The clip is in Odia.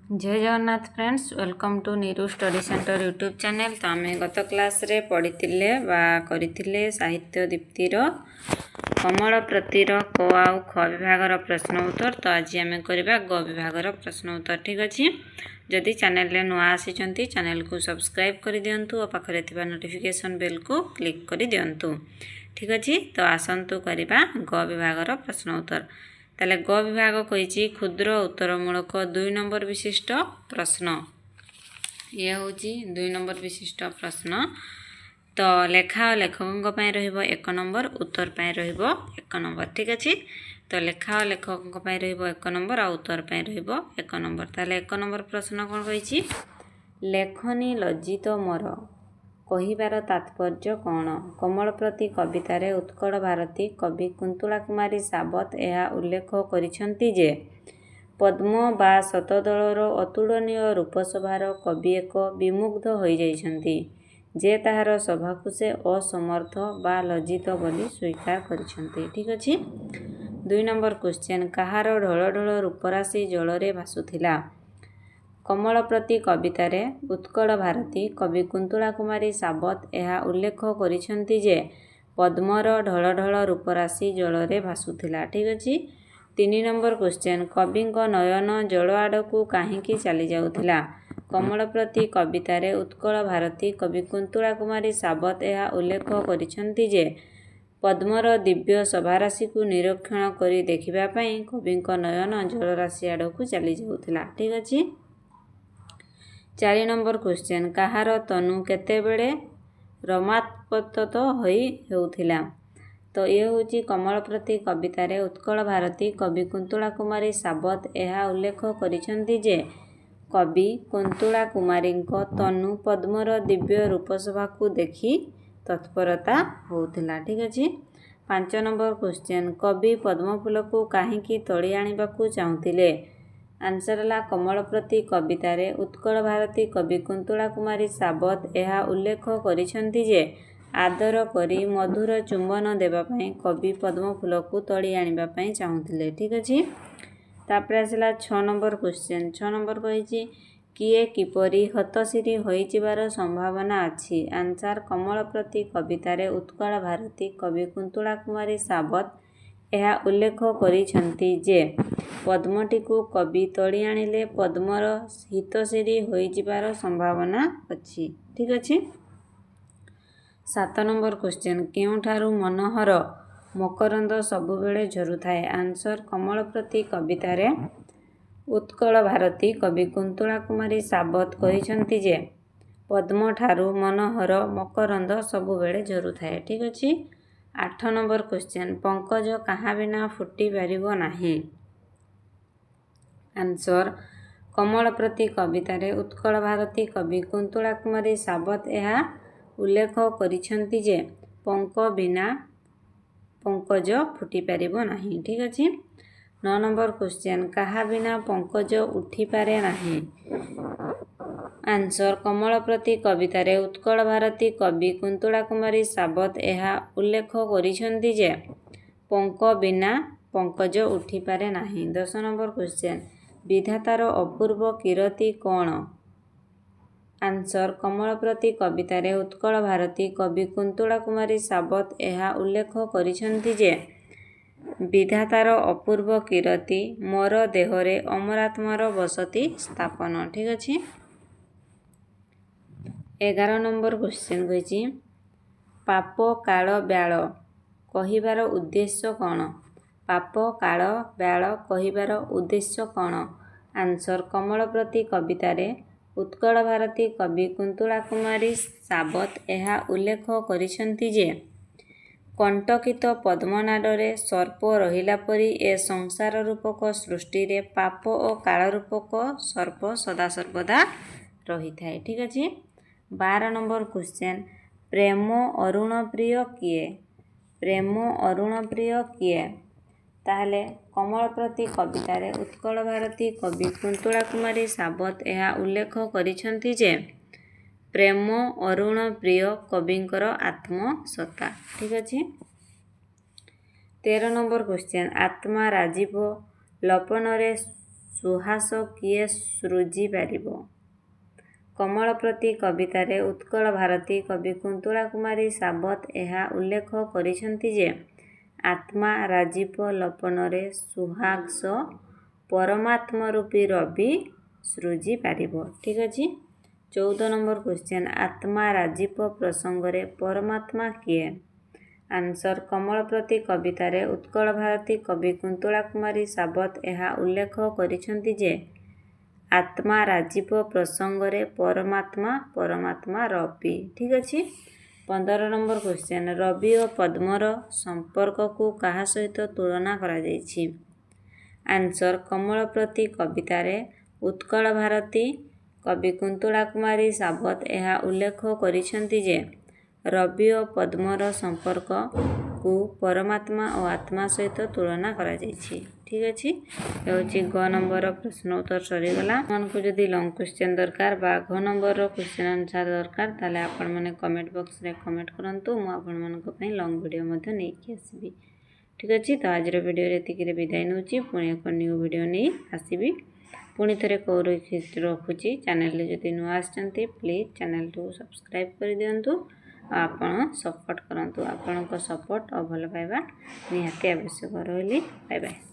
Jay Jagannath friends, welcome to Niru Study Center YouTube channel। ତ ଆମେ ଗତ କ୍ଲାସ୍ରେ ପଢ଼ିଥିଲେ ବା କରିଥିଲେ ସାହିତ୍ୟ ଦୀପ୍ତିର କମଳ ପ୍ରତିର କ ଆଉ ଖ ବିଭାଗର ପ୍ରଶ୍ନ ଉତ୍ତର। ତ ଆଜି ଆମେ କରିବା ଗ ବିଭାଗର ପ୍ରଶ୍ନ ଉତ୍ତର। ଠିକ୍ ଅଛି। ଯଦି ଚ୍ୟାନେଲରେ ନୂଆ ଆସିଛନ୍ତି, ଚ୍ୟାନେଲକୁ ସବସ୍କ୍ରାଇବ୍ କରିଦିଅନ୍ତୁ ଓ ପାଖରେ ଥିବା ନୋଟିଫିକେସନ୍ ବେଲ୍କୁ କ୍ଲିକ୍ କରିଦିଅନ୍ତୁ। ଠିକ୍ ଅଛି। ତ ଆସନ୍ତୁ କରିବା ଗ ବିଭାଗର ପ୍ରଶ୍ନ ଉତ୍ତର। ତାହେଲେ ଗ ବିଭାଗ କହିଛି କ୍ଷୁଦ୍ର ଉତ୍ତରମୂଳକ 2 ନମ୍ବର ବିଶିଷ୍ଟ ପ୍ରଶ୍ନ। ଇଏ ହେଉଛି 2 ନମ୍ବର ବିଶିଷ୍ଟ ପ୍ରଶ୍ନ। ତ ଲେଖା ଓ ଲେଖକଙ୍କ ପାଇଁ ରହିବ 1 ନମ୍ବର, ଉତ୍ତର ପାଇଁ ରହିବ 1 ନମ୍ବର। ଠିକ୍ ଅଛି। ତ ଲେଖା ଓ ଲେଖକଙ୍କ ପାଇଁ ରହିବ 1 ନମ୍ବର ଆଉ ଉତ୍ତର ପାଇଁ ରହିବ 1 ନମ୍ବର। ତାହେଲେ 1 ନମ୍ବର ପ୍ରଶ୍ନ କ'ଣ କହିଛି? ଲେଖନୀ ଲଜ୍ଜିତ ମୋର କହିବାର ତାତ୍ପର୍ଯ୍ୟ କ'ଣ? କମଳପ୍ରତି କବିତାରେ ଉତ୍କଳ ଭାରତୀ କବି କୁନ୍ତଳା କୁମାରୀ ସାବତ ଏହା ଉଲ୍ଲେଖ କରିଛନ୍ତି ଯେ ପଦ୍ମ ବା ଶତଦଳର ଅତୁଳନୀୟ ରୂପଶୋଭାର କବି ଏକ ବିମୁଗ୍ଧ ହୋଇଯାଇଛନ୍ତି ଯେ ତାହାର ଶୋଭାକୁ ସେ ଅସମର୍ଥ ବା ଲଜ୍ଜିତ ବୋଲି ସ୍ୱୀକାର କରିଛନ୍ତି। ଠିକ୍ ଅଛି। 2 ନମ୍ବର କ୍ୱେଶ୍ଚେନ୍, କାହାର ଢଳ ଢଳ ରୂପରାଶି ଜଳରେ ଭାସୁଥିଲା? କମଳପ୍ରତି କବିତାରେ ଉତ୍କଳ ଭାରତୀ କବି କୁନ୍ତଳା କୁମାରୀ ସାବତ ଏହା ଉଲ୍ଲେଖ କରିଛନ୍ତି ଯେ ପଦ୍ମର ଢଳ ଢଳ ରୂପରାଶି ଜଳରେ ଭାସୁଥିଲା। ଠିକ୍ ଅଛି। 3 ନମ୍ବର କ୍ୱେଶ୍ଚେନ୍, କବିଙ୍କ ନୟନ ଜଳ ଆଡ଼କୁ କାହିଁକି ଚାଲିଯାଉଥିଲା? କମଳପ୍ରତି କବିତାରେ ଉତ୍କଳ ଭାରତୀ କବି କୁନ୍ତଳା କୁମାରୀ ସାବତ ଏହା ଉଲ୍ଲେଖ କରିଛନ୍ତି ଯେ ପଦ୍ମର ଦିବ୍ୟ ଶୋଭାରାଶିକୁ ନିରୀକ୍ଷଣ କରି ଦେଖିବା ପାଇଁ କବିଙ୍କ ନୟନ ଜଳରାଶି ଆଡ଼କୁ ଚାଲିଯାଉଥିଲା। ଠିକ୍ ଅଛି। 4 ନମ୍ବର କ୍ୱେଶ୍ଚେନ୍, କାହାର ତନୁ କେତେବେଳେ ରୋମାତ୍ପତତ ହୋଇ ହେଉଥିଲା? ତ ଇଏ ହେଉଛି କମଳପ୍ରତି କବିତାରେ ଉତ୍କଳ ଭାରତୀ କବି କୁନ୍ତଳା କୁମାରୀ ସାବତ ଏହା ଉଲ୍ଲେଖ କରିଛନ୍ତି ଯେ କବି କୁନ୍ତଳା କୁମାରୀଙ୍କ ତନୁ ପଦ୍ମର ଦିବ୍ୟ ରୂପଶୋଭାକୁ ଦେଖି ତତ୍ପରତା ହେଉଥିଲା। ଠିକ୍ ଅଛି। 5 ନମ୍ବର କ୍ୱେଶ୍ଚେନ୍, କବି ପଦ୍ମଫୁଲକୁ କାହିଁକି ତୋଳି ଆଣିବାକୁ ଚାହୁଁଥିଲେ? ଆନ୍ସର୍ ହେଲା କମଳପ୍ରତି କବିତାରେ ଉତ୍କଳ ଭାରତୀ କବି କୁନ୍ତଳା କୁମାରୀ ସାବତ ଏହା ଉଲ୍ଲେଖ କରିଛନ୍ତି ଯେ ଆଦର କରି ମଧୁର ଚୁମ୍ବନ ଦେବା ପାଇଁ କବି ପଦ୍ମଫୁଲକୁ ତୋଳି ଆଣିବା ପାଇଁ ଚାହୁଁଥିଲେ। ଠିକ୍ ଅଛି। ତାପରେ ଆସିଲା 6 ନମ୍ବର କ୍ୱେଶ୍ଚେନ୍। 6 ନମ୍ବର କହିଛି, କିଏ କିପରି ହତଶିରୀ ହୋଇଯିବାର ସମ୍ଭାବନା ଅଛି? ଆନ୍ସର୍, କମଳପ୍ରତି କବିତାରେ ଉତ୍କଳ ଭାରତୀ କବି କୁନ୍ତଳା କୁମାରୀ ସାବତ ଏହା ଉଲ୍ଲେଖ କରିଛନ୍ତି ଯେ ପଦ୍ମଟିକୁ କବି ତୋଳି ଆଣିଲେ ପଦ୍ମର ହିତଶିରୀ ହୋଇଯିବାର ସମ୍ଭାବନା ଅଛି। ଠିକ୍ ଅଛି। 7 ନମ୍ବର କ୍ୱେଶ୍ଚେନ୍, କେଉଁଠାରୁ ମନୋହର ମକରନ୍ଦ ସବୁବେଳେ ଝରୁଥାଏ? ଆନ୍ସର୍, କମଳପ୍ରତି କବିତାରେ ଉତ୍କଳ ଭାରତୀ କବି କୁନ୍ତଳା କୁମାରୀ ସାବତ କହିଛନ୍ତି ଯେ ପଦ୍ମଠାରୁ ମନୋହର ମକରନ୍ଦ ସବୁବେଳେ ଝରୁଥାଏ। ଠିକ୍ ଅଛି। 8 ନମ୍ବର କ୍ୱେଶ୍ଚେନ୍, ପଙ୍କଜ କାହା ବିନା ଫୁଟି ପାରିବ ନାହିଁ? ଆନ୍ସର୍, କମଳପ୍ରତି କବିତାରେ ଉତ୍କଳ ଭାରତୀ କବି କୁନ୍ତଳା କୁମାରୀ ସାବତ ଏହା ଉଲ୍ଲେଖ କରିଛନ୍ତି ଯେ ପଙ୍କ ବିନା ପଙ୍କଜ ଫୁଟି ପାରିବ ନାହିଁ। ଠିକ୍ ଅଛି। 9 ନମ୍ବର କ୍ୱେଶ୍ଚେନ୍, କାହା ବିନା ପଙ୍କଜ ଉଠିପାରେ ନାହିଁ? ଆନ୍ସର୍, କମଳପ୍ରତି କବିତାରେ ଉତ୍କଳ ଭାରତୀ କବି କୁନ୍ତଳା କୁମାରୀ ସାବତ ଏହା ଉଲ୍ଲେଖ କରିଛନ୍ତି ଯେ ପଙ୍କ ବିନା ପଙ୍କଜ ଉଠିପାରେ ନାହିଁ। 10 ନମ୍ବର କ୍ୱେଶ୍ଚେନ୍, ବିଧାତାର ଅପୂର୍ବ କୀରତି କ'ଣ? ଆନ୍ସର୍, କମଳପ୍ରତି କବିତାରେ ଉତ୍କଳ ଭାରତୀ କବି କୁନ୍ତଳା କୁମାରୀ ସାବତ ଏହା ଉଲ୍ଲେଖ କରିଛନ୍ତି ଯେ ବିଧାତାର ଅପୂର୍ବ କୀରତି ମୋର ଦେହରେ ଅମରାତ୍ମାର ବସତି ସ୍ଥାପନ। ଠିକ୍ ଅଛି। 11 ନମ୍ବର କ୍ୱେଶ୍ଚେନ୍ କହିଛି, ପାପ କାଳ ବ୍ୟାଳ କହିବାର ଉଦ୍ଦେଶ୍ୟ କ'ଣ? ପାପ କାଳ ବ୍ୟାଳ କହିବାର ଉଦ୍ଦେଶ୍ୟ କ'ଣ? ଆନ୍ସର୍, କମଳପ୍ରତି କବିତାରେ ଉତ୍କଳ ଭାରତୀ କବି କୁନ୍ତଳା କୁମାରୀ ସାବତ ଏହା ଉଲ୍ଲେଖ କରିଛନ୍ତି ଯେ କଣ୍ଟକିତ ପଦ୍ମନାଡ଼ରେ ସର୍ପ ରହିଲା ପରି ଏ ସଂସାର ରୂପକ ସୃଷ୍ଟିରେ ପାପ ଓ କାଳ ରୂପକ ସର୍ପ ସଦାସର୍ବଦା ରହିଥାଏ। ଠିକ୍ ଅଛି। 12 ନମ୍ବର କ୍ୱେଶ୍ଚେନ୍, ପ୍ରେମ ଅରୁଣ ପ୍ରିୟ କିଏ? ପ୍ରେମ ଅରୁଣ ପ୍ରିୟ କିଏ? ତାହେଲେ କମଳପ୍ରତି କବିତାରେ ଉତ୍କଳ ଭାରତୀ କବି କୁନ୍ତଳା କୁମାରୀ ସାବତ ଏହା ଉଲ୍ଲେଖ କରିଛନ୍ତି ଯେ ପ୍ରେମ ଅରୁଣ ପ୍ରିୟ କବିଙ୍କର ଆତ୍ମସତ୍ତା। ଠିକ୍ ଅଛି। 13 ନମ୍ବର କ୍ୱେଶ୍ଚେନ୍, ଆତ୍ମା ରାଜୀବ ଲୋପନରେ ସୁହାସ କିଏ ସୃଜି ପାରିବ? କମଳପ୍ରତି କବିତାରେ ଉତ୍କଳ ଭାରତୀ କବି କୁନ୍ତଳା କୁମାରୀ ସାବତ ଏହା ଉଲ୍ଲେଖ କରିଛନ୍ତି ଯେ ଆତ୍ମା ରାଜୀବ ଲପନରେ ସୁହାସ ପରମାତ୍ମ ରୂପୀ ରବି ସୃଜି ପାରିବ। ଠିକ୍ ଅଛି। 14 ନମ୍ବର କ୍ୱେଶ୍ଚନ୍, ଆତ୍ମା ରାଜୀବ ପ୍ରସଙ୍ଗରେ ପରମାତ୍ମା କିଏ? ଆନ୍ସର, କମଳପ୍ରତି କବିତାରେ ଉତ୍କଳ ଭାରତୀ କବି କୁନ୍ତଳା କୁମାରୀ ସାବତ ଏହା ଉଲ୍ଲେଖ କରିଛନ୍ତି ଯେ ଆତ୍ମା ରାଜୀବ ପ୍ରସଙ୍ଗରେ ପରମାତ୍ମା ପରମାତ୍ମା ରବି। ଠିକ୍ ଅଛି। 15 ନମ୍ବର କ୍ୱେଶ୍ଚନ୍, ରବି ଓ ପଦ୍ମର ସମ୍ପର୍କକୁ କାହା ସହିତ ତୁଳନା କରାଯାଇଛି? ଆନ୍ସର, କମଳପ୍ରତି କବିତାରେ ଉତ୍କଳ ଭାରତୀ କବି କୁନ୍ତଳା କୁମାରୀ ସାବତ ଏହା ଉଲ୍ଲେଖ କରିଛନ୍ତି ଯେ ରବି ଓ ପଦ୍ମର ସମ୍ପର୍କକୁ ପରମାତ୍ମା ଓ ଆତ୍ମା ସହିତ ତୁଳନା କରାଯାଇଛି। ଠିକ୍ ଅଛି। ହେଉଛି ଗ ନମ୍ବରର ପ୍ରଶ୍ନ ଉତ୍ତର ସରିଗଲା। ଆପଣମାନଙ୍କୁ ଯଦି ଲଙ୍ଗ କ୍ୱେଶ୍ଚନ୍ ଦରକାର ବା ଘ ନମ୍ବରର କ୍ୱେଶ୍ଚନ୍ ଆନ୍ସର୍ ଦରକାର, ତାହେଲେ ଆପଣମାନେ କମେଣ୍ଟ ବକ୍ସରେ କମେଣ୍ଟ କରନ୍ତୁ। ମୁଁ ଆପଣମାନଙ୍କ ପାଇଁ ଲଙ୍ଗ ଭିଡ଼ିଓ ମଧ୍ୟ ନେଇକି ଆସିବି। ଠିକ୍ ଅଛି। ତ ଆଜିର ଭିଡ଼ିଓରେ ଏତିକିରେ ବିଦାୟ ନେଉଛି। ପୁଣି ଏକ ନ୍ୟୁ ଭିଡ଼ିଓ ନେଇ ଆସିବି। ପୁଣି ଥରେ କହୁ ରଖୁଛି, ଚ୍ୟାନେଲରେ ଯଦି ନୂଆ ଆସିଛନ୍ତି, ପ୍ଲିଜ୍ ଚ୍ୟାନେଲଟିକୁ ସବସ୍କ୍ରାଇବ୍ କରିଦିଅନ୍ତୁ ଆଉ ଆପଣ ସପୋର୍ଟ କରନ୍ତୁ। ଆପଣଙ୍କ ସପୋର୍ଟ ଆଉ ଭଲ ପାଇବା ନିହାତି ଆବଶ୍ୟକ। ରହିଲି, ବାଏ ବାଏ।